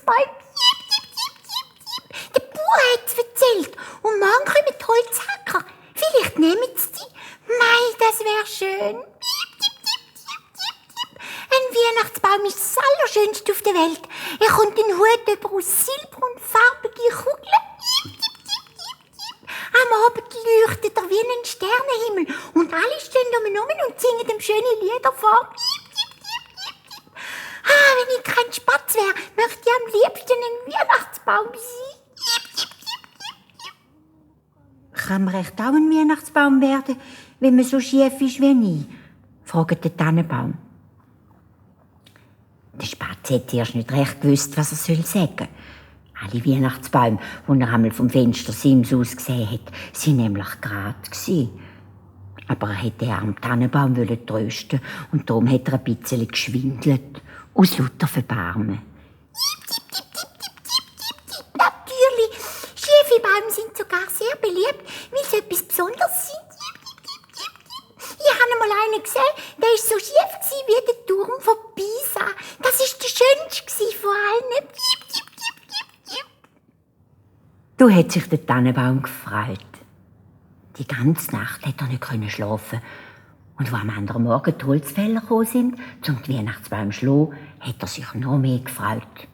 Weihnachtsbäume. Der Bauer hat's erzählt. Und morgen kommen die Holzhacker. Vielleicht nehmen sie die. Mei, das wär schön. Ein Weihnachtsbaum ist das Allerschönste auf der Welt. Er kommt den Hut über aus Silber und farbige Kugeln. Am Abend leuchtet er wie ein Sternenhimmel und alle stehen umeinander und singen ihm schöne Lieder vor. Wenn ich kein Spatz wäre, möchte ich am liebsten ein Weihnachtsbaum sein. Kann man echt auch ein Weihnachtsbaum werden, wenn man so schief ist wie ich? Fragt der Tannenbaum. Der Spatz hat erst nicht recht gewusst, was er sagen soll. Alle Weihnachtsbäume, die er einmal vom Fenster Sims aus gesehen hat, waren nämlich gerade gewesen. Aber er wollte den armen Tannenbaum trösten und darum hat er ein bisschen geschwindelt. Aus lauter Verbarmen. Natürlich, schiefe Bäume sind sogar sehr beliebt, weil sie etwas Besonderes sind. Ich habe einmal einen gesehen, der war so schief wie der Turm von Pisa. Das war der schönste von allen. Da hat sich der Tannenbaum gefreut. Die ganze Nacht hat er nicht schlafen. Und als am anderen Morgen die Holzfäller gekommen sind, um die Weihnachtsbäume zu schlagen, hat er sich noch mehr gefreut.